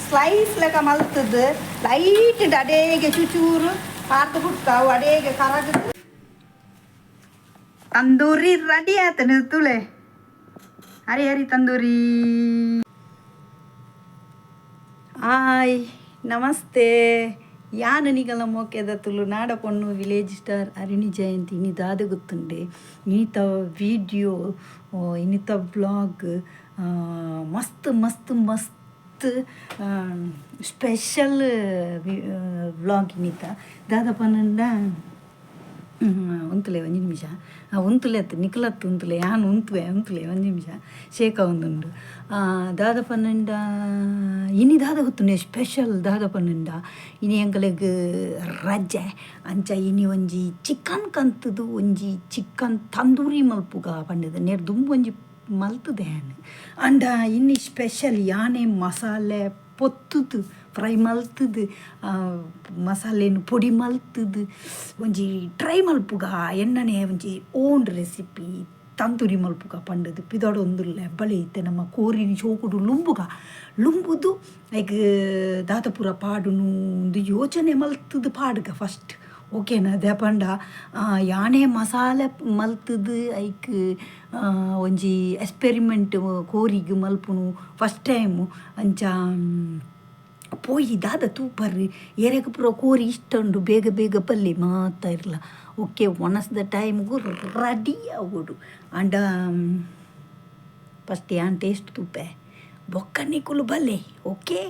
Slice ಲೆಕ್ಕ ಮಲ್ತದ್ದು light ಅಡೇಗೆ ಚುಚೂರು ಪಾರ್ದು ಬುಡ್ತಾವು ಅಡೇಗೆ ಕರಗದು. Tandoori ready ಆತನ ತುಳೆ. ಹರಿ ಹರಿ tandoori. Hi, namaste. ಯಾನ್ ನಿಗಲ ಮೋಕೆದ ತುಳು ನಾಡ ಪೊಣ್ಣು, ವಿಲೇಜ್ ಸ್ಟಾರ್ ಅರಿಣಿ ಜಯಂತಿ. ಇನಿ ದಾದ ಗೊತ್ತುಂಡೆ, ಇನಿತ ವಿಡಿಯೋ, ಇನಿತ ವ್ಲಾಗ್ ಮಸ್ತ್ ಮಸ್ತ್ ಮಸ್ತ್ ಸ್ಪೆಷಲ್ ವ್ಲಾಗ್ ಇನಿತ. ದಾದ ಪನ್ನಂಡ, ಉಂತುಲೆ ಒಂಜಿ ನಿಮಿಷ. ಉಂತುಲೆ ಅತ್ತು, ನಿಕಲತ್ತು ಉಂತುಲೆ, ಯಾನ್ ಉಂತುವೆ. ಉಂತುಲೆ ಒಂಜಿ ನಿಮಿಷ, ಶೇಕ ಒಂದುಂಡು. ದಾದ ಪನ್ನಂಡ, ಇನಿ ದಾದ ಗೊತ್ತುಂಡೆ ಸ್ಪೆಷಲ್? ದಾದ ಪನ್ನಂಡ, ಇನಿ ಎಂಕಲೆಗ್ ರಜೆ. ಅಂಚ ಇನಿ ಒಂಜಿ ಚಿಕನ್ ಕಂತುದು ಒಂಜಿ ಚಿಕನ್ ತಂದೂರಿ ಮಲ್ಪುಗ ಪಂಡದು. ನೇರ್ ದುಂಬು ಒಂಜಿ ಮಲ್ತುದೆ ಯಾನ್. ಅಂಡ ಇನಿ ಸ್ಪೆಷಲ್ ಯಾನೆ ಮಸಾಲೆ ಪೊತ್ತುದು, ಫ್ರೈ ಮಲ್ತುದು, ಮಸಾಲೆನ್ ಪೊಡಿ ಮಲ್ತುದು ಒಂಜಿ ಟ್ರೈ ಮಲ್ಪುಗ, ಎನ್ನನೆ ಒಂಜಿ ಓನ್ ರೆಸಿಪಿ ತಂದೂರಿ ಮಲ್ಪುಗ ಪಂಡದು ಪಿದಡೊಂದುಲ್ಲೆ. ಬಲೆ, ಇತ್ತೆ ನಮ್ಮ ಕೋರಿನ ಶೋಕುಡು ಲುಂಬುಗ. ಲುಂಬುದು ಐಕ್ ದಾದ ಪೂರ ಪಾಡುನು ಉಂದು ಯೋಚನೆ ಮಲ್ತುದು ಪಾಡುಗ ಫಸ್ಟ್, ಓಕೆನಾ? ದಾಯೆ ಯಾನೇ ಮಸಾಲೆ ಮಲ್ತುದು ಐಕ್ ಒಂಜಿ ಎಕ್ಸ್ಪೆರಿಮೆಂಟ್ ಕೋರಿಗ್ ಮಲ್ಪುನು ಫಸ್ಟ್ ಟೈಮು. ಅಂಚ ಪೋಯಿ ದಾದ ತೂಪರ್. ಏರೆಗ್ ಪೂರ ಕೋರಿ ಇಷ್ಟ ಉಂಡು, ಬೇಗ ಬೇಗ ಬಲ್ಲಿ ಮಾತ ಇರ್ಲ. ಓಕೆ, ಒಣಸ್ದ ಟೈಮ್ಗು ರೆಡಿ ಆವೊಡು. ಆಂಡ ಫಸ್ಟ್ ಯಾನ್ ಟೇಸ್ಟ್ ತೂಪೆ, ಬೊಕ್ಕ ನಿಕುಲು ಬಲ್ಲೆ. ಓಕೆ,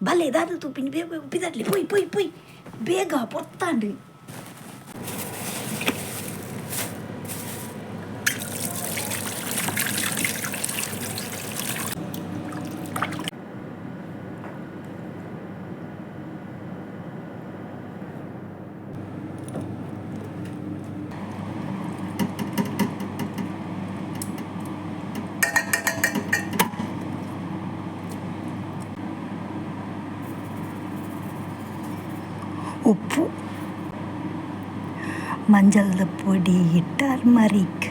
ಬಲ್ಲೆ. ದಾದ ತೂಪಿನಿ? ಬೇಗ ಬೇಗ ಪಿದಡ್ಲಿ. ಪೋಯ್ ಪೋಯ್ ಪೋಯ್, ಬೇಗ ಪೊತ್ತಾಂಡು. ಉಪ್ಪು, ಮಂಜಲ್ದ ಪೊಡಿ, ಟರ್ಮರಿಕ್.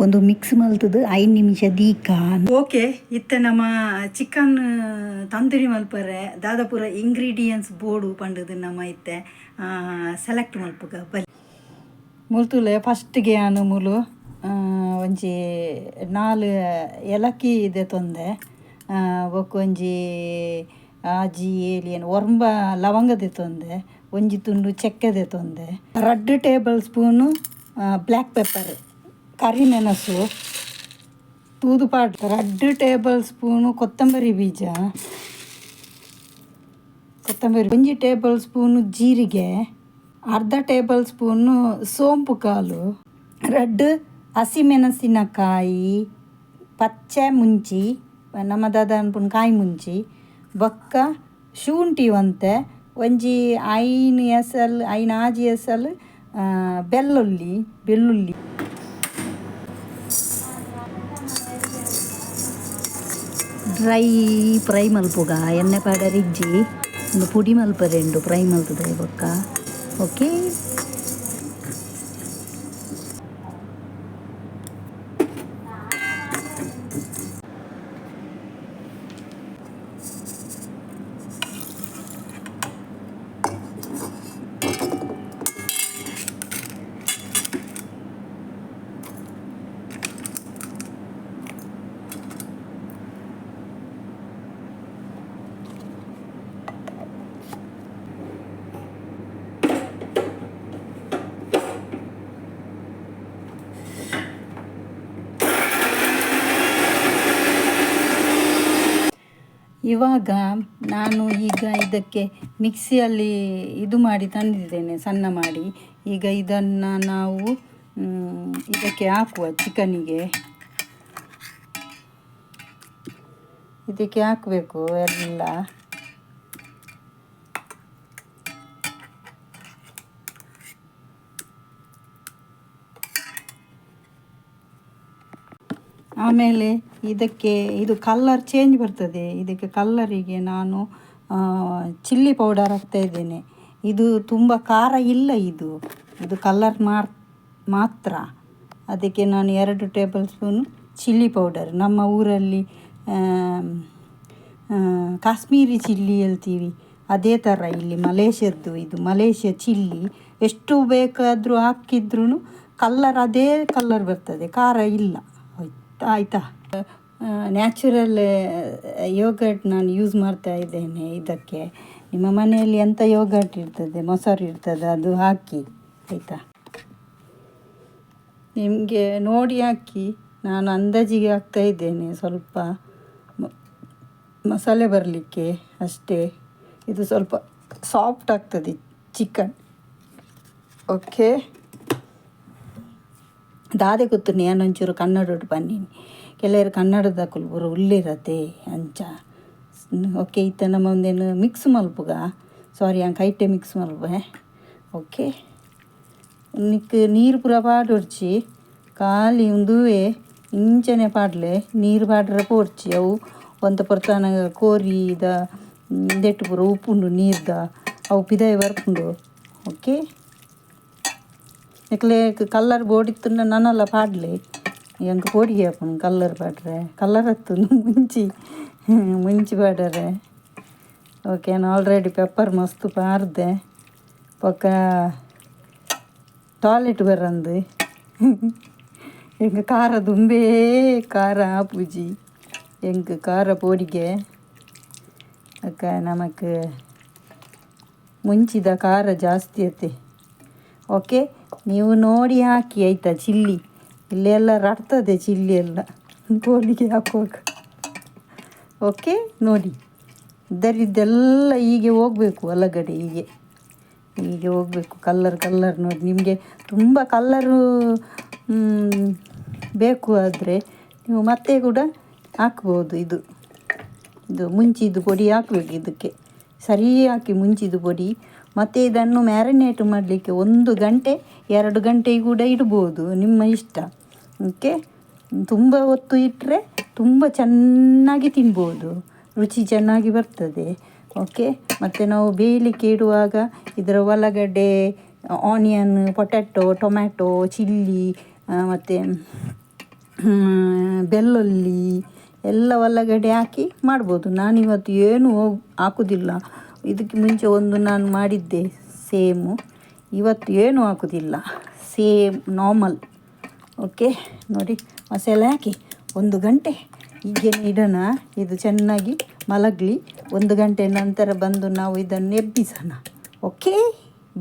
ಒಂದು ಮಿಕ್ಸ್ ಮಲ್ತದು 5 ನಿಮಿಷ ದೀಕ. ಓಕೆ, ಇತ್ತೆ ನಮ್ಮ ಚಿಕನ್ ತಂದೂರಿ ಮಲ್ಪರೆ ದಾದಪುರ ಇಂಗ್ರೀಡಿಯೆಂಟ್ಸ್ ಬೋಡು ಪಂಡದು ನಮ್ಮ ಇತ್ತೆ ಸೆಲೆಕ್ಟ್ ಮಲ್ಪುಗ ಬಲ್ಲಿ. ಮುಲ್ತುಲೆ ಫಸ್ಟ್ಗೆ ಯಾನು ಮುಲು ಒಂಜಿ ನಾಲ್ ಏಲಕ್ಕಿ ದೆತೊಂದೆ. ಬೊಕ್ಕ ಒಂಜಿ ಆಜಿ ಏಲ್ ಏನ್ ಒರ್ಂಬ ಲವಂಗ ದೆತೊಂದೆ. ಒಂಜಿ ತುಂಡು ಚಕ್ಕೆ ದೆತೊಂದೆ. 2 ಟೇಬಲ್ ಸ್ಪೂನು ಬ್ಲ್ಯಾಕ್ ಪೆಪ್ಪರ್, ಕರಿಮೆಣಸು ತೂದು ಪಾಡ್. 2 ಟೇಬಲ್ ಸ್ಪೂನು ಕೊತ್ತಂಬರಿ ಬೀಜ, ಕೊತ್ತಂಬರಿ. ಒಂಜಿ ಟೇಬಲ್ ಸ್ಪೂನು ಜೀರಿಗೆ, ಅರ್ಧ ಟೇಬಲ್ ಸ್ಪೂನು ಸೋಂಪು ಕಾಲು, 2 ಹಸಿಮೆಣಸಿನಕಾಯಿ, ಪಚ್ಚೆ ಮುಂಚಿ, ನಮ್ಮ ದಾದ ಅನ್ಪುನ ಕಾಯಿ ಮುಂಚಿ, ಬೊಕ್ಕ ಶುಂಠಿ ಒಂತೆ, ಒಂಜಿ 5 ಎಸಲ್, ಐನ್ ಆಜಿ ಎಸಲ್ ಬೆಳ್ಳುಳ್ಳಿ, ಬೆಳ್ಳುಳ್ಳಿ. ಡ್ರೈ ಫ್ರೈ ಮಲ್ಪುಗ, ಎಣ್ಣೆ ಪಾಡರಿಜ್ಜಿ. ಒಂದು ಪುಡಿ ಮಲ್ಪರೆ ಉಂಡು ಫ್ರೈ ಮಲ್ತದೆ ಬೊಕ್ಕ. ಓಕೆ. ಇವಾಗ ನಾನು ಈಗ ಇದಕ್ಕೆ ಮಿಕ್ಸಿಯಲ್ಲಿ ಇದು ಮಾಡಿ ತಂದಿದ್ದೇನೆ, ಸಣ್ಣ ಮಾಡಿ. ಈಗ ಇದನ್ನು ನಾವು ಇದಕ್ಕೆ ಹಾಕುವ, ಚಿಕನಿಗೆ. ಇದಕ್ಕೆ ಹಾಕಬೇಕು ಎಲ್ಲ. ಆಮೇಲೆ ಇದಕ್ಕೆ ಇದು ಕಲ್ಲರ್ ಚೇಂಜ್ ಬರ್ತದೆ. ಇದಕ್ಕೆ ಕಲ್ಲರಿಗೆ ನಾನು ಚಿಲ್ಲಿ ಪೌಡರ್ ಹಾಕ್ತಾಯಿದ್ದೇನೆ. ಇದು ತುಂಬ ಖಾರ ಇಲ್ಲ, ಇದು ಇದು ಕಲ್ಲರ್ ಮಾತ್ರ. ಅದಕ್ಕೆ ನಾನು 2 table spoon chilli powder, ನಮ್ಮ ಊರಲ್ಲಿ ಕಾಶ್ಮೀರಿ ಚಿಲ್ಲಿ ಹೇಳ್ತೀವಿ ಅದೇ ಥರ ಇಲ್ಲಿ ಮಲೇಷ್ಯದ್ದು, ಇದು ಮಲೇಷ್ಯಾ ಚಿಲ್ಲಿ. ಎಷ್ಟು ಬೇಕಾದರೂ ಹಾಕಿದ್ರೂ ಕಲ್ಲರ್ ಅದೇ ಕಲ್ಲರ್ ಬರ್ತದೆ, ಖಾರ ಇಲ್ಲ. ಆಯಿತಾ? ನ್ಯಾಚುರಲ್ ಯೋಗರ್ಟ್ ನಾನು ಯೂಸ್ ಮಾಡ್ತಾ ಇದ್ದೇನೆ ಇದಕ್ಕೆ. ನಿಮ್ಮ ಮನೆಯಲ್ಲಿ ಎಂಥ ಯೋಗರ್ಟ್ ಇರ್ತದೆ, ಮೊಸರು ಇರ್ತದೆ, ಅದು ಹಾಕಿ ಆಯಿತಾ? ನಿಮಗೆ ನೋಡಿ ಹಾಕಿ, ನಾನು ಅಂದಾಜಿಗೆ ಹಾಕ್ತಾಯಿದ್ದೇನೆ ಸ್ವಲ್ಪ ಮಸಾಲೆ ಬರಲಿಕ್ಕೆ ಅಷ್ಟೇ. ಇದು ಸ್ವಲ್ಪ ಸಾಫ್ಟ್ ಆಗ್ತದೆ ಚಿಕನ್. ಓಕೆ, ದಾದೆ ಗೊತ್ತು ಒಂಚೂರು ಕನ್ನಡೊಟ್ಟು ಬನ್ನಿನಿ, ಕೆಲವರು ಕನ್ನಡದಕುಲು ಪೂರ ಉಲ್ಲಿರತ್ತೆ ಅಂಚ. ಓಕೆ, ಇತ್ತ ನಮ್ಮ ಒಂದೇನು ಮಿಕ್ಸ್ ಮಲ್ಪುಗ, ಸಾರಿ ಅಂಕ ಐಟೆ ಮಿಕ್ಸ್ ಮಲ್ಪೆ. ಓಕೆ, ನಿಕ್ ನೀರು ಪೂರ ಪಾಡೊಡ್ಚಿ, ಖಾಲಿ ಉಂದುವೆ ಇಂಚನೆ ಪಾಡ್ಲೆ, ನೀರು ಪಾಡ್ರೆ ಪೋಡ್ಚಿ. ಅವು ಒಂತ ಪೊರ್ತನಗ ಕೋರಿದ ಇಂದೆಟ್ಟು ಪೂರ ಉಪ್ಪುಂಡು ನೀರ್ದ, ಅವು ಪಿದಾಯಿ ಬರ್ಪುಂಡು. ಓಕೆ, ನಿಕ್ಲೆ ಕಲ್ಲರ್ ಬೋಡಿತ್ತುಂಡ ನನಲ ಪಾಡ್ಲೆ, ಎಂಕ್ ಪೋಡಿಗೆ ಆಪುಂಡು ಕಲ್ಲರ್ ಪಾಡ್ರೆ, ಕಲ್ಲರ್ ಅತ್ತು ಮುಂಚಿ ಮುಂಚಿ ಪಾಡರೆ. ಓಕೆ, ನಾನು ಆಲ್ರೆಡಿ ಪೆಪ್ಪರ್ ಮಸ್ತ್ ಪಾರ್ದೆ. ಬೊಕ್ಕ ಟಾಯ್ಲೆಟ್ ಬರಂದು ಎಂಕ್ ಖಾರ ದುಂಬೇ ಖಾರ ಆಪುಜಿ, ಎಂಕ್ ಖಾರ ಪೋಡಿಗೆ. ಅಕ್ಕ ನಮಕ್ ಮುಂಚಿದ ಖಾರ ಜಾಸ್ತಿ ಅತ್ತೆ. ಓಕೆ, ನೀವು ನೋಡಿ ಹಾಕಿ ಆಯಿತಾ. ಚಿಲ್ಲಿ ಇಲ್ಲೆಲ್ಲ ರಡ್ತದೆ, ಚಿಲ್ಲಿ ಎಲ್ಲ ಕೋಳಿಗೆ ಹಾಕುವಾಗ. ಓಕೆ, ನೋಡಿ ಇದರಿದ್ದೆಲ್ಲ ಹೀಗೆ ಹೋಗಬೇಕು ಒಳಗಡೆ, ಹೀಗೆ ಹೀಗೆ ಹೋಗಬೇಕು. ಕಲ್ಲರ್ ಕಲ್ಲರ್ ನೋಡಿ, ನಿಮಗೆ ತುಂಬ ಕಲ್ಲರು ಬೇಕು ಆದರೆ ನೀವು ಮತ್ತೆ ಕೂಡ ಹಾಕ್ಬೋದು. ಇದು ಇದು ಮುಂಚಿದು ಪೊಡಿ ಹಾಕಬೇಕು ಇದಕ್ಕೆ, ಸರಿ ಹಾಕಿ ಮುಂಚಿದು ಪೊಡಿ. ಮತ್ತು ಇದನ್ನು ಮ್ಯಾರಿನೇಟ್ ಮಾಡಲಿಕ್ಕೆ 1 ಗಂಟೆ 2 ಗಂಟೆ ಕೂಡ ಇಡ್ಬೋದು, ನಿಮ್ಮ ಇಷ್ಟ. ಓಕೆ, ತುಂಬ ಹೊತ್ತು ಇಟ್ಟರೆ ತುಂಬ ಚೆನ್ನಾಗಿ ತಿನ್ಬೋದು, ರುಚಿ ಚೆನ್ನಾಗಿ ಬರ್ತದೆ. ಓಕೆ, ಮತ್ತು ನಾವು ಬೇಯಲಿಕ್ಕೆ ಇಡುವಾಗ ಇದರ ಒಳಗಡೆ onion, potato, tomato, chilli, ಮತ್ತು ಬೆಳ್ಳುಳ್ಳಿ ಎಲ್ಲ ಒಳಗಡೆ ಹಾಕಿ ಮಾಡ್ಬೋದು. ನಾನಿವತ್ತು ಏನೂ ಹಾಕುವುದಿಲ್ಲ. ಇದಕ್ಕೆ ಮುಂಚೆ ಒಂದು ನಾನು ಮಾಡಿದ್ದೆ ಸೇಮು, ಇವತ್ತು ಏನೂ ಹಾಕುವುದಿಲ್ಲ, same normal. Okay, ನೋಡಿ ಮಸಾಲೆ ಹಾಕಿ 1 ಗಂಟೆ ಹೀಗೇನೆ ಇಡೋಣ. ಇದು ಚೆನ್ನಾಗಿ ಮಲಗಲಿ. 1 ಗಂಟೆ ನಂತರ ಬಂದು ನಾವು ಇದನ್ನು ಎಬ್ಬಿಸೋಣ. ಓಕೆ,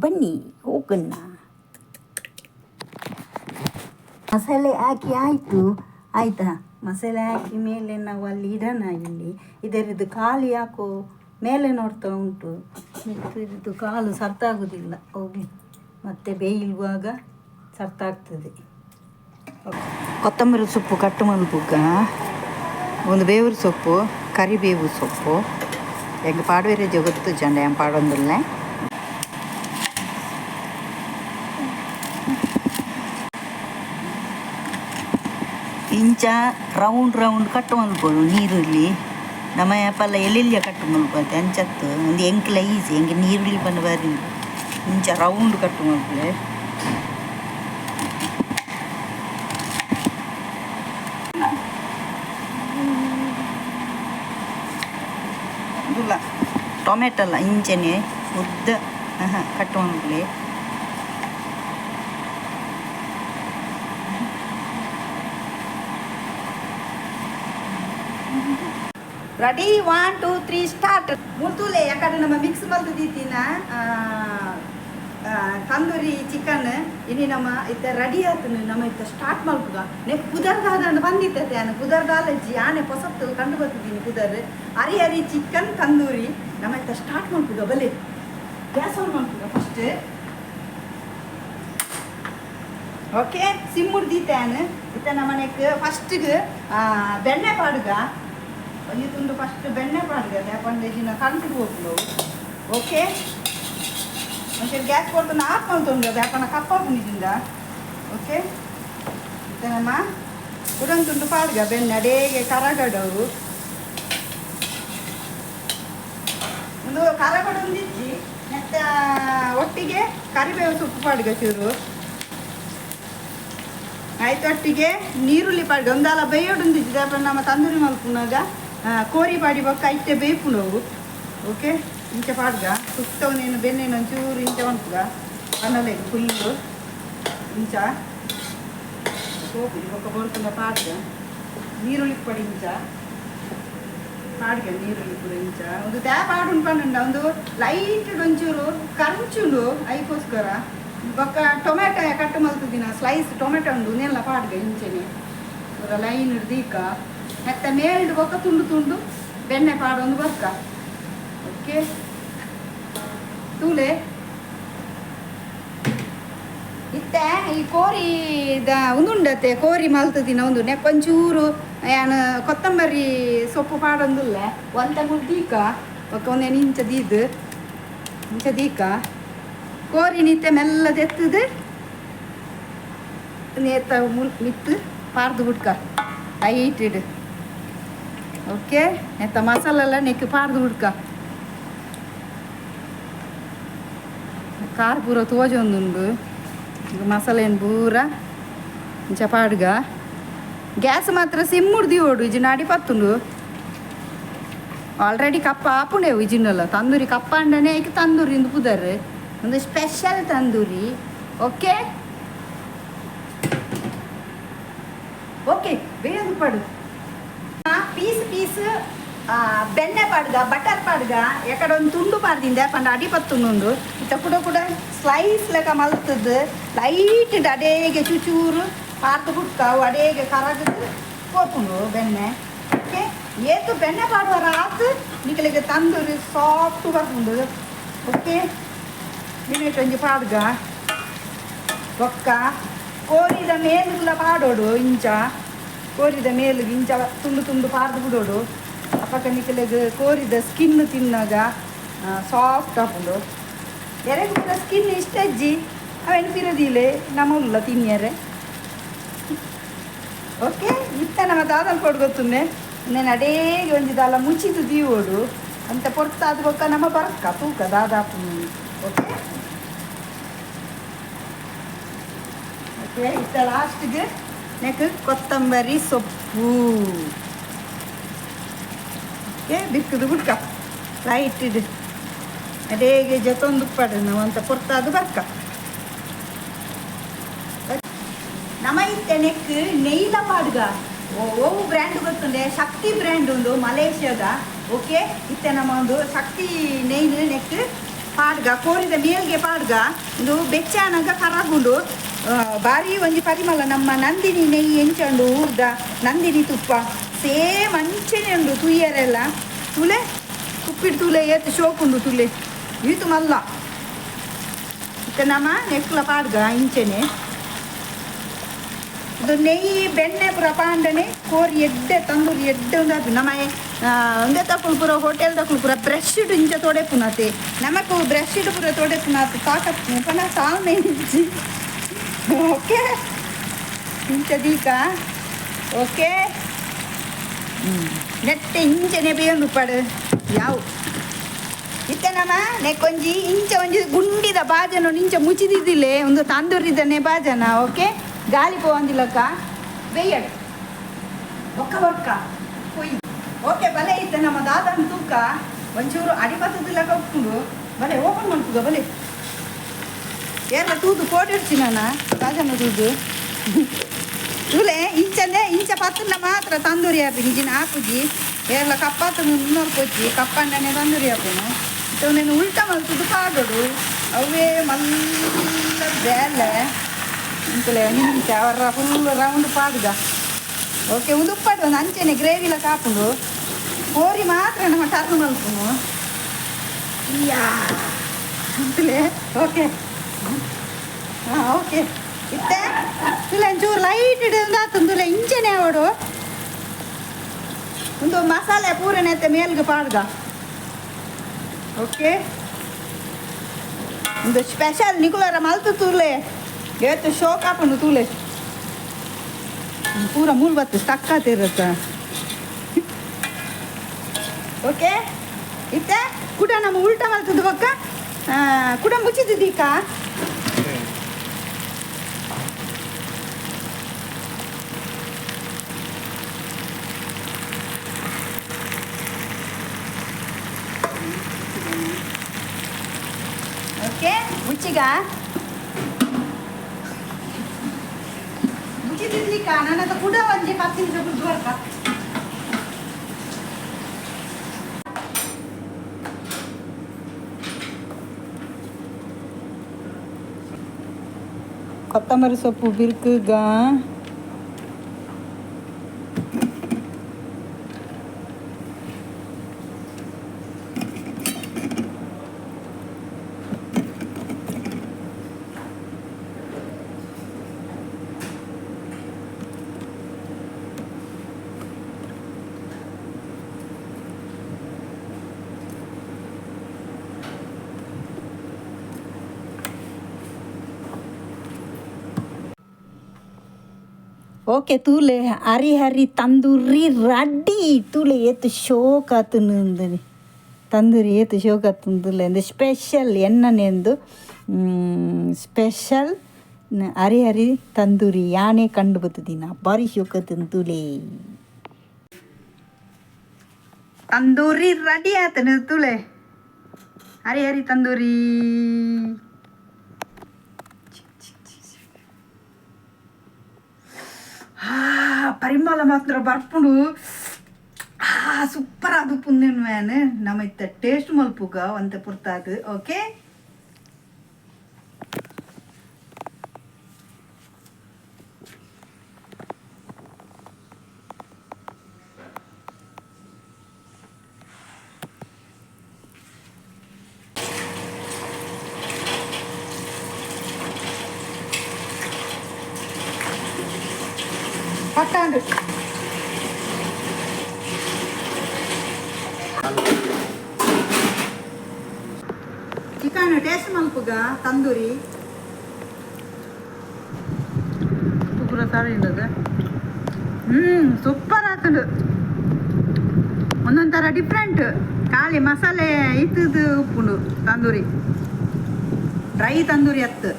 ಬನ್ನಿ ಹೋಗೋಣ. ಮಸಾಲೆ ಹಾಕಿ ಆಯಿತು ಆಯಿತಾ. ಮಸಾಲೆ ಹಾಕಿ ಮೇಲೆ ನಾವು ಅಲ್ಲಿ ಇಡೋಣ. ಇಲ್ಲಿ ಇದರದ್ದು ಕಾಲು ಯಾಕೋ ಮೇಲೆ ನೋಡ್ತಾ ಉಂಟು, ಇದು ಕಾಲು ಸರ್ತಾಗೋದಿಲ್ಲ, ಹೋಗಿ ಮತ್ತೆ ಬೇಯಿಸುವಾಗ ಸರ್ತಾಗ್ತದೆ. ಕೊತ್ತಂಬರಿ ಸೊಪ್ಪು ಕಟ್ಟು ಮಲ್ಪುಗ, ಒಂದು ಬೇವ್ರ ಸೊಪ್ಪು, ಕರಿಬೇವು ಸೊಪ್ಪು, ಎಂಗೆ ಪಾಡುವೆರೆ ಜಗತ್ತು ಚಂಡ ಏನು ಪಾಡೊಂದಿಲ್ಲ. ಇಂಚ round round cut ಮಲ್ಪೊಡು ನೀರುಳ್ಳಿ. ನಮ್ಮ ಪಲ್ಲ ಎಲ್ಲೆಲ್ಲಿಯ ಕಟ್ಟು ಮಲ್ಪತ್ತೆ ಅಂಚತ್ತು ಒಂದು ಎಂಕ್ಲ ಈಸಿ, ಎಂಗೆ ನೀರುಳ್ಳಿ ಬಂದು ಬಾರಿ ಇಂಚ ರೌಂಡ್ ಕಟ್ಟು ಮಲ್ಪಲೆ. ಇಲ್ಲ ಟೊಮೆಟೊ ಅಲ್ಲ, ಇಂಚನೆ ಉದ್ದ ಕಟ್ಟು ಮಲ್ಪಲೆ. Ready, 1 2 3 start. ಮುರ್ತುಲೆ ಯಾಕಂದ್ರೆ ನಮ್ಮ ಮಿಕ್ಸ್ ಮಲ್ತದಿತ್ತಿನ ತಂದೂರಿ ಚಿಕನ್ ಇನಿ ನಮ್ಮ ಇತ್ತ ರೆಡಿ ಆತನು. ನಮ್ಮ ಇತ್ತ ಸ್ಟಾರ್ಟ್ ಮಲ್ಪುಗ. ನೆಕ್ ಪುದರ್ದಾದ ಬಂದಿತ್ತತೆ ಆನೆ ಪುದರ್ದಾಲಜ್ಜಿ ಆನೆ ಪೊಸತ್ತು ಕಂಡು ಬರ್ತಿದ್ದೀನಿ ಪುದರ್ ಹರಿ ಹರಿ ಚಿಕನ್ ತಂದೂರಿ. ನಮ್ಮ ಇತ್ತ ಸ್ಟಾರ್ಟ್ ಮಲ್ಪುಗ. ಬಲೆ ಗ್ಯಾಸ್ ಆನ್ ಮಲ್ಪುಗ ಫಸ್ಟ್. ಓಕೆ, ಸಿಮ್ಮುಡ್ದೀತೆ ಆನೆ ಇತ್ತ ನಮ್ಮನೆಕ್ ಫಸ್ಟ್ಗೆ ಬೆಣ್ಣೆ ಪಾಡುಗ. ಒಂಜಿ ತುಂಡು ಫಸ್ಟ್ ಬೆಣ್ಣೆ ಪಾಡ್ಗೆ ಪಂಡ ಕರೆಂಟ್ ಹೋಗ್ಲು. ಓಕೆ, ಒಂಚೂರು ಗ್ಯಾಸ್ ಕೊಡ್ತು ಆಫ್ ಮಲ್ತೊಂಡು ಯಾಪನ ಕಪ್ಪ ಪುಣಿದಿಂದ. ಓಕೆ, ಇತ್ತೆ ನಮ್ಮ ಉಡನ್ ತುಂಡು ಪಾಡ್ಗ ಬೆಣ್ಣೆ ಅಡೇಗೆ ಕರಗಡವು. ಒಂದು ಕರಗಡ ಒಂದಿಜ್ಜಿ ನೆತ್ತ ಒಟ್ಟಿಗೆ ಕರಿಬೇವು ಸೊಪ್ಪು ಪಾಡ್ಗ ಚೂರು ಆಯ್ತು. ಒಟ್ಟಿಗೆ ನೀರುಳ್ಳಿ ಪಾಡ್ಗ ಒಂದಲ್ಲ ಬೇಯೋಡೊಂದಿಜ್ಜಿ ದಾಪ ನಮ್ಮ ತಂದೂರಿ ಮಲ್ಪುನಾಗ ಕೋರಿ ಪಾಡಿ ಬೊಕ್ಕ ಐತೆ ಬೇಯ್ಪುನವು. ಓಕೆ, ಇಂಚ ಪಾಡ್ಗ ಸುತ್ತವನೇನು ಬೆನ್ನೇನು ಒಂಚೂರು ಇಂಚ ಮನ್ಪುಗ ಪನ್ನಲೆ ಫುಲ್ಲು ಇಂಚ ಸೋಪು ಬೊಕ್ಕ ಬೊರ್ತುಂಡ ಪಾಡ್ಗ ನೀರುಳ್ಳಿ ಪಡಿ ಇಂಚ ಪಾಡ್ಗ ನೀರುಳ್ಳಿ ಪೂರ ಇಂಚ ಒಂದು ತ್ಯಾ ಪಾಡುಂಡು ಪಂಡ ಒಂದು ಲೈಟ್ ಒಂಚೂರು ಕರಂಚುಂಡು ಐಕೋಸ್ಕರ. ಬೊಕ್ಕ ಟೊಮೆಟೊ ಕಟ್ ಮಲ್ತದಿನ ಸ್ಲೈಸ್ ಟೊಮೆಟೊ ಉಂಡು ನೆಲ್ಲ ಪಾಡ್ಗ ಇಂಚೆನೆ ಪೂರ ಲೈನ್ ದೀಕ ಮೆತ್ತ ಮೇಲ್ಡ್ ಬೊಕ್ಕ ತುಂಡು ತುಂಡು ಬೆಣ್ಣೆ ಪಾಡೊಂದು ಬೊಕ್ಕ. ಓಕೆ, ತೂಲೆ ಇತ್ತೆ ಈ ಕೋರಿ the ಉಂದುಂಡತೆ ಕೋರಿ ಮಲ್ತದಿನ ಒಂದು ನೆಕ್ಕೊಂಚೂರು ಯಾನ್ ಕೊತ್ತಂಬರಿ ಸೊಪ್ಪು ಪಾಡೊಂದುಲ್ಲ ಒಂತ ದೀಕ ಬೊಕ್ಕ ಒಂದೇನು ಇಂಚ ದೀದ್ ಇಂಚ ದೀಕ ಕೋರಿ ನಿತ್ತೆ ಮೆಲ್ಲ ತೆತ್ತದು ನೇತ ಮಿತ್ತು ಪಾರ್ದು ಬುಡ್ಕ ಲೈಟ್ ಇಡು. ಓಕೆ, ನೆತ್ತ ಮಸಾಲೆಲ್ಲ ನೆಕ್ ಪಾರ್ದು ಬುಡ್ಕ ಖಾರ ಪೂರ ತೋಜೊಂದುಂಡು ಮಸಾಲೆನ್ ಪೂರ ಇಂಚ ಪಾಡ್ಗ. ಗ್ಯಾಸ್ ಮಾತ್ರ ಸಿಮ್ಮುಡ್ದು ದಿವೋಡು ಇಜ್ಜಿನ ಅಡಿ ಪತ್ತುಂಡು. ಆಲ್ರೆಡಿ ಕಪ್ಪ ಆಪುಂಡೇವು ಇಜಿನಲ್ಲ ತಂದೂರಿ ಕಪ್ಪ ಅಂಡನೆ ಐಕ್ ತಂದೂರಿ ಇಂದು ಪುದರ್ ಒಂದು ಸ್ಪೆಷಲ್ ತಂದೂರಿ. ಓಕೆ ಓಕೆ, ಬೇಗ ಪಾಡು ಪೀಸ್ ಪೀಸ್ ಬೆಣ್ಣೆ ಪಾಡ್ಗ ಬಟರ್ ಪಾಡ್ಗ ಎಕಡೆ ಒಂದು ತುಂಡು ಪಾಡ್ದಿಂದ ಪಂಡ ಅಡಿ ಪತ್ತುಂಡು ಇತ್ತ ಕೂಡ ಕೂಡ ಸ್ಲೈಸ್ ಲೆಕ್ಕ ಮಲ್ತದ್ದು ಲೈಟ್ ಅಡೇಗೆ ಚುಚೂರು ಪಾರ್ದು ಬುಡ್ಕ ಅವು ಅಡೇಗೆ ಕರಗದು ಪೋಪುಂಡು ಬೆಣ್ಣೆ. ಓಕೆ, ಏತು ಬೆಣ್ಣೆ ಪಾಡುವ ಆತು ನಿಕಲಿಗೆ ತಂದೂರಿ ಸಾಫ್ಟ್ ಬರ್ಪುಂಡು. ಓಕೆ, ಮಿನಿಟ್ ಒಂಜಿ ಪಾಡ್ಗ ಬೊಕ್ಕ ಕೋರಿದ ಮೇಲುಗುಲ ಪಾಡೋಡು ಇಂಚ ಕೋರಿದ ಮೇಲುಗು ಇಂಚ ತುಂಡು ತುಂಡು ಪಾರ್ದು ಬಿಡೋಡು. ಅಪ್ಪಕ ನಿಕಲೆಗ್ ಕೋರಿದ ಸ್ಕಿನ್ ತಿನ್ನಾಗ ಸಾಫ್ಟ್ ಆಪುಂಡು. ಎರೆಗ್ ಪೂರ ಸ್ಕಿನ್ ಇಷ್ಟ ಅಜ್ಜಿ ಅವೇನು ಪಿರದಿಲೆ ನಮ್ಮಲ್ಲ ತಿನ್ಯರೆ. ಓಕೆ, ಇತ್ತ ನಮ್ಮ ದಾದಲ್ ಕೊಡು ಗೊತ್ತುಂಡೆ నేను ಅಡೇಗೆ ಒಂಜಿ ದಾಲ ಮುಚ್ಚಿದು ದೀವೋಡು ಅಂತ ಪೊರ್ತಾದ ಬೊಕ್ಕ ನಮ್ಮ ಬರಕ್ಕ ತೂಕ ದಾದಾಪು. ಓಕೆ ಓಕೆ, ಇತ್ತ ಲಾಸ್ಟ್ಗೆ ನೆಕ್ ಕೊತ್ತಂಬರಿ ಸೊಪ್ಪು. ಓಕೆ, ಬಿಕ್ಕದು ಬುಡ್ಕ ಲೈಟ್ ಇಡು ಅಡೇಗೆ ಜೊತೊಂದು ಉಪ್ಪಾಡು ನಾವು ಅಂತ ಪೊರ್ತಾದು ಬರ್ಕ. ನಮ್ಮ ಇತ್ತೆ ನೆಕ್ ನೆಯ್ಲ ಪಾಡ್ಗ ಓ ಬ್ರ್ಯಾಂಡ್ ಗೊತ್ತುಂಡೆ ಶಕ್ತಿ ಬ್ರ್ಯಾಂಡ್ ಉಂಡು ಮಲೇಷ್ಯಾದ. ಓಕೆ, ಇತ್ತೆ ನಮ್ಮ ಒಂದು ಶಕ್ತಿ ನೆಯ್ನು ನೆಕ್ ಪಾಡ್ಗ ಕೋರಿದ ಮೇಲ್ಗೆ ಪಾಡ್ಗ ಒಂದು ಬೆಚ್ಚಾನಗ ಕರಗುಂಡು ಬಾರಿ ಒಂಜಿ ಪರಿಮಳ ನಮ್ಮ ನಂದಿನಿ ನೆಯ್ಯಿ ಎಂಚಂಡು ಊರ್ದ ನಂದಿನಿ ತುಪ್ಪ ಸೇಮ್ ಅಂಚೆನೆ ಉಂಡು ತುಯ್ಯರೆಲ್ಲ ತುಲೆ ತುಪ್ಪಿಟ್ಟು ತುಲೆ ಏತ್ ಶೋಕುಂಡು ತುಲೆ ಈತು ಮಲ್ಲ. ಇತ್ತೆ ನಮ್ಮ ನೆಕ್ಲ ಪಾಡ್ಗ ಇಂಚೆನೆ ಇದು ನೆಯ್ಯಿ ಬೆಣ್ಣೆ ಪೂರ ಪಾಂಡನೆ ಕೋರಿ ಎಡ್ಡೆ ತಂದೂರಿ ಎಡ್ಡೆ ಉಂದಾಪಿ ನಮ್ಮ ಒಂದೇ ತಕ್ಕಲು ಪೂರ ಹೋಟೆಲ್ ತಕ್ಕಲು ಪೂರ ಬ್ರಷ್ ಇಂಚ ತೋಡೆಪುನಾತೆ ನಮಕು ಬ್ರಷ್ ಪೂರ ತೋಡೆಪುನಾತೆ ತಾಕತ್ ಪನ ತಾಳ್ಮೆ ಇಂಚಿ. ಓಕೆ, ಇಂಚ ದೀಕ. ಓಕೆ, ನೆಟ್ಟೆ ಇಂಚನೆ ಬೇಯೊಂದು ಉಪ್ಪಾಡು ಯಾವ ಇತ್ತೆ ನಮ್ಮ ನೆಕ್ಕೊಂಜಿ ಇಂಚ ಒಂಜಿ ಗುಂಡಿದ ಬಾಜನ ಇಂಚ ಮುಚ್ಚಿದಿದ್ದಿಲ್ಲೆ ಒಂದು ತಂದೂರಿದನೆ ಬಾಜನ. ಓಕೆ, ಗಾಳಿ ಪೋವಂದಿಲ್ಲಕ್ಕ ಬೇಯಡ್ ಒಕ್ಕ ಬೊಕ್ಕ ಕೊಯ್. ಓಕೆ, ಬಲೆ ಇತ್ತೆ ನಮ್ಮ ದಾದನ ತೂಕ ಒಂಚೂರು ಅಡಿಪತ್ತದಿಲ್ಲಕ್ಕ ಉಪ್ಪುಂಡು ಬಲೆ ಓಪನ್ ಮಲ್ಪುಗ ಬಲೆ ಏರ್ಲ ತೂದು ಕೋಡಿಡ್ಸಿ ನಾನು ಬಾಜನ ತೂದು ತೂಲೆ ಇಂಚನೆ ಇಂಚ ಪತ್ತುಂಡ ಮಾತ್ರ ತಂದೂರಿ ಆಪಿ ನಿಜಿನ ಆಪುಜಿ ಏರ್ಲ ಕಪ್ಪಾತ ಮುನ್ನೂರು ಕೊಚ್ಚಿ ಕಪ್ಪಣ್ಣನೆ ತಂದೂರಿ ಆಪುನು. ಇತ್ತವನೇನು ಉಲ್ಟ ಮಲ್ತುದು ಪಾಡೋಡು ಅವೇ ಮಲ್ಲ ಬೇಲೆ ಇಂತಲೇ ನಿಂಚ ಅವರ ಫುಲ್ ರೌಂಡ್ ಪಾಡ್ಗ. ಓಕೆ, ಒಂದು ಉಪ್ಪಾಡು ಒಂದು ಅಂಚೆನೆ ಗ್ರೇವಿಲ ಕಾಪುಂಡು ಕೋರಿ ಮಾತ್ರ ನಮ್ಮ ಟರ್ನ್ ಮಲ್ಪುನು ಯಾ ಅಂತಲೇ. ಓಕೆ ಹಾಂ, ಓಕೆ, ಇತ್ತೆ ತುಲೆ ಒಂಚೂರು ಲೈಟ್ ಇಡೋದು ತುಲೆ ಇಂಚೆನೆ ಅವಡು. ಒಂದು ಮಸಾಲೆ ಪೂರನೆತ್ತೆ ಮೇಲ್ಗೆ ಪಾಡ್ದ. ಓಕೆ, ಒಂದು ಸ್ಪೆಷಲ್ ನಿಕುಲರ ಮಲ್ತು ತೂಲೆ, ಏತು ಶೋಕ್ ಆಪುಂಡು ತೂಲೆ. ಪೂರ ಮೂಲು ಬತ್ತು ಸ್ಟಕ್. ಓಕೆ, ಇತ್ತೆ ಕುಡ ನಮ್ಮ ಉಲ್ಟಾ ಮಲ್ತದ ಬೊಕ್ಕ ಕುಡ ಮುಚ್ಚಿದ್ದೀಕ. ಓಕೆ, ಮುಚ್ಚಿಗ ಮುಚ್ಚಿದ್ಲಿಕ್ಕ ನನ್ನ ಕುಡ ಒಂಜಿ 10 ನಿಮಿಷ ಬಿಟ್ಟು ಬರ್ಕ. ಕೊತ್ತಂಬರಿ ಸೊಪ್ಪು ಬಿರ್ಕುಗ. ಓಕೆ, ತೂಲೆ ಹರಿ ಹರಿ ತಂದೂರಿ ರಡ್ಡಿ. ತೂಲೆ ಏತು ಶೋಕ್ ಆತುಂದನಿ ತಂದೂರಿ, ಏತು ಶೋಕ್ ಆತುಂದುಲೆ. ಅಂದು ಸ್ಪೆಷಲ್ ಎನ್ನನೆಂದು ಸ್ಪೆಷಲ್ ಹರಿ ಹರಿ ತಂದೂರಿ ಯಾನೇ ಕಂಡು ಬತ್ತುದಿನ. ಬಾರಿ ಶೋಕ್ ತೂಲೆ. ತಂದೂರಿ ರೆಡಿ ಆತನು ತೂಲೆ, ಹರಿ ಹರಿ ತಂದೂರಿ. ಪರಿಮಳ ಮಾತ್ರ ಬರ್ಪುಂಡು. ಸೂಪರ್ ಅದು ಪುಂದಿನ ಮ್ಯಾನ್. ನಮ್ಮ ಇತ್ತ ಟೇಸ್ಟ್ ಮಲ್ಪುಗ ಒಂತೆ ಪುರ್ತಾದು. ಓಕೆ, ಪಟ್ಟಾಂಡು. ಚಿಕನ್ ಟೇಸ್ಟ್ ಮಲ್ಪುಗ ತಂದೂರಿ ಪೂರ ಸಾರಿ. ಸೂಪರ್ ಆತುಂಡು. ಒಂದೊಂಥರ ಡಿಫ್ರೆಂಟ್, ಖಾಲಿ ಮಸಾಲೆ ಇತ್ತದು ಉಪ್ಪುಂಡು ತಂದೂರಿ, ಡ್ರೈ ತಂದೂರಿ ಅತ್ತು.